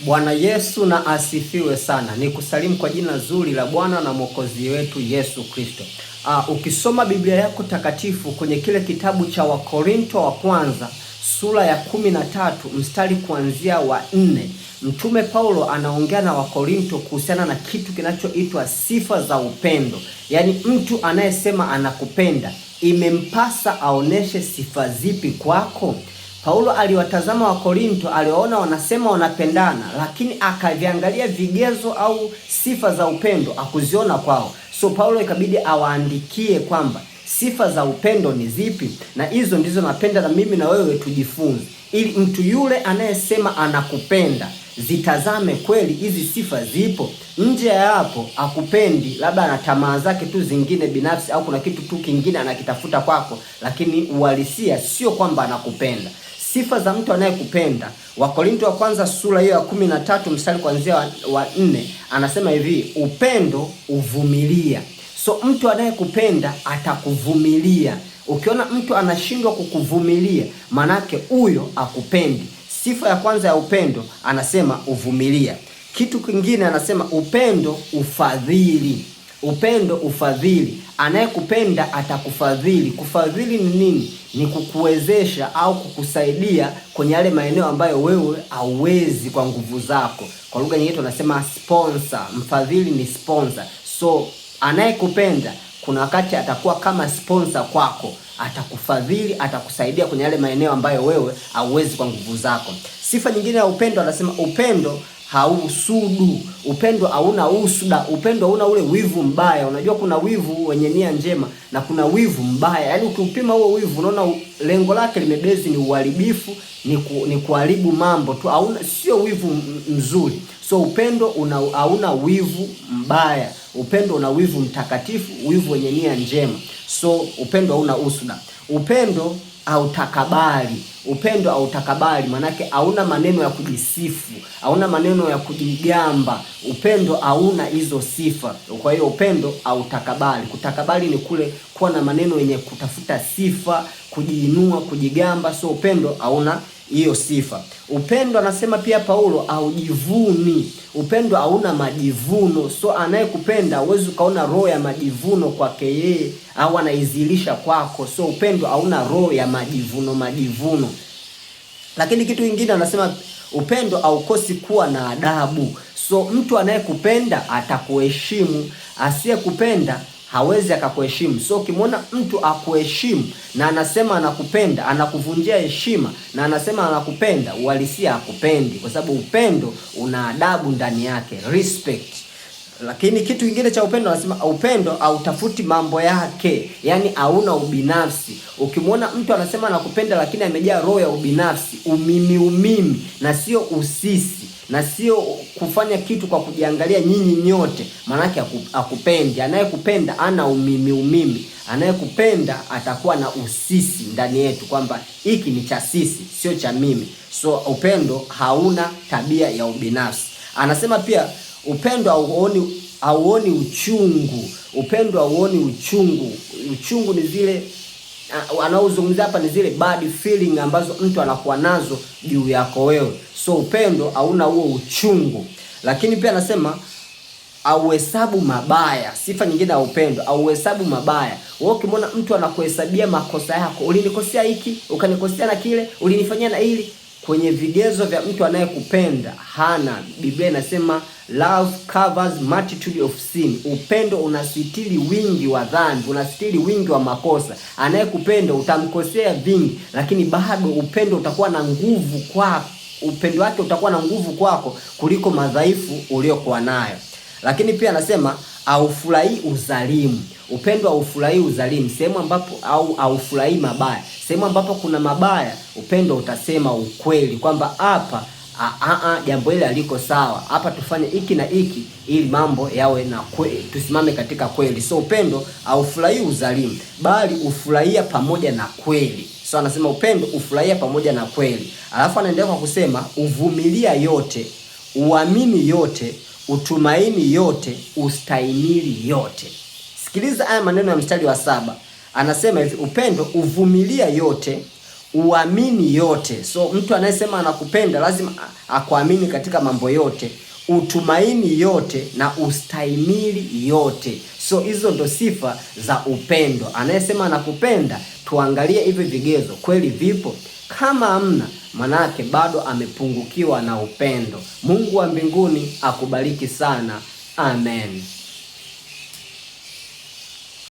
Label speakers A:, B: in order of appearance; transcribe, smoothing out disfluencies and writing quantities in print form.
A: Bwana Yesu na asifiwe sana. Nikusalimu kwa jina zuri la Bwana na Mwokozi wetu Yesu Kristo. Ukisoma Biblia yako takatifu kwenye kile kitabu cha Wakorinto wa kwanza sura ya 13 mstari kuanzia wa 4, Mtume Paulo anaongea na Wakorinto kuhusiana na kitu kinachoitwa sifa za upendo. Yaani, mtu anayesema anakupenda imempasa aoneshe sifa zipi kwako? Paulo aliwatazama Wakorinto, aliwaona wanasema wanapendana, lakini akaviangalia vigezo au sifa za upendo akuziona kwao. So Paulo ikabidi awaandikie kwamba sifa za upendo ni zipi, na hizo ndizo napenda na mimi na wewe tujifunze, ili mtu yule anayesema anakupenda zitazame kweli hizi sifa zipo. Nje ya hapo akupendi, labda ana tamaa zake tu zingine binafsi, au kuna kitu tu kingine anakitafuta kwako, lakini uhalisia sio kwamba anakupenda. Sifa za mtu anayekupenda, Wakorinto wa kwanza sura hiyo ya 13 mstari kuanzia wa 4, anasema hivi: upendo uvumilia. So mtu anayekupenda atakuvumilia. Ukiona mtu anashindwa kukuvumilia, manake huyo akupendi. Sifa ya kwanza ya upendo anasema uvumilia. Kitu kingine anasema upendo ufadhili. Upendo ufadhili. Anayekupenda atakufadhili. Kufadhili ni nini? Ni kukuwezesha au kukusaidia kwenye yale maeneo ambayo wewe hauwezi kwa nguvu zako. Kwa lugha nyingine tunasema sponsor. Mfadhili ni sponsor. So anayekupenda kuna wakati atakuwa kama sponsor kwako, atakufadhili, atakusaidia kwenye yale maeneo ambayo wewe hauwezi kwa nguvu zako. Sifa nyingine ya upendo anasema upendo hausudu. Upendo hauna usuda, upendo hauna ule wivu mbaya. Unajua kuna wivu wenye nia njema na kuna wivu mbaya. Yaani ukiupima huo wivu unaona lengo lake limebezi ni uharibifu, ni kuharibu mambo tu. Hauna, sio wivu mzuri. So upendo hauna wivu mbaya. Upendo una wivu mtakatifu, wivu wenye nia njema. So upendo hauna usuda. Upendo hautakabali. Upendo hautakabali, manake hauna maneno ya kujisifu, hauna maneno ya kujigamba. Upendo hauna hizo sifa. Kwa hiyo upendo hautakabali. Kutakabali ni kule kuwa na maneno yenye kutafuta sifa, kujiinua, kujigamba. So upendo hauna hiyo sifa. Upendo anasema pia Paulo haujivuni. Upendo hauna majivuno. So anayekupenda huwezi ukaona roho ya majivuno kwake yeye au anaizilisha kwako. So upendo hauna roho ya majivuno majivuno. Lakini kitu kingine anasema upendo haukosi kuwa na adabu. So mtu anayekupenda atakuheshimu, asiyekupenda hawezi akakuheshimu. So ukimwona mtu akuheshimu na anasema anakupenda, anakuvunjia heshima na anasema anakupenda, uhalisia hakupendi, kwa sababu upendo una adabu ndani yake, respect. Lakini kitu kingine cha upendo anasema upendo hautafuti mambo yake, yani hauna ubinafsi. Ukimwona mtu anasema anakupenda lakini amejaa roho ya ubinafsi, umimi umimi, na sio usisi, na sio kufanya kitu kwa kujiangalia nyinyi nyote, maanake hakupendi. Anayekupenda ana umimi umimi, anayekupenda atakuwa na usisi ndani yetu, kwamba hiki ni cha sisi, sio cha mimi. So upendo hauna tabia ya ubinafsi. Anasema pia upendo hauoni uchungu. Upendo hauoni uchungu. Uchungu ni zile anaozungumzia hapa ni zile bad feeling ambazo mtu anakuwa nazo juu yako wewe. So upendo hauna huo uchungu. Lakini pia anasema hauhesabu mabaya. Sifa nyingine ya upendo, hauhesabu mabaya. Wewe ukimwona mtu anakuhesabia makosa yako, ulinikosea hiki, ukanikosea na kile, ulinifanyia na hili, kwenye vigezo vya mtu anayekupenda hana. Biblia inasema love covers multitude of sin. Upendo unasitiri wingi wa dhambi, unasitiri wingi wa makosa. Anayekupenda utamkosea vingi, lakini bado upendo utakuwa na nguvu kwako, upendo wake utakuwa na nguvu kwako kuliko madhaifu uliokuwa nayo. Lakini pia anasema haufurahii udhalimu. Upendo haufurahii udhalimu, sehemu ambapo au haufurahii mabaya. Sehemu ambapo kuna mabaya, upendo utasema ukweli kwamba hapa jambo hili haliko sawa, hapa tufanye hiki na hiki ili mambo yawe na kweli, tusimame katika kweli. So upendo haufurahii udhalimu, bali ufurahia pamoja na kweli. So anasema upendo ufurahia pamoja na kweli. Alafu anaendelea kwa kusema uvumilia yote, uamini yote, utumaini yote, ustahimili yote. Sikiliza haya maneno ya mstari wa 7. Anasema hivi, upendo uvumilia yote, Uamini yote. So mtu anayesema anakupenda lazima akuamini katika mambo yote, utumaini yote na ustahimili yote. So hizo ndo sifa za upendo. Anayesema anakupenda, tuangalie hivi vigezo kweli vipo. Kama hamna, manake bado amepungukiwa na upendo. Mungu wa mbinguni akubariki sana. Amen.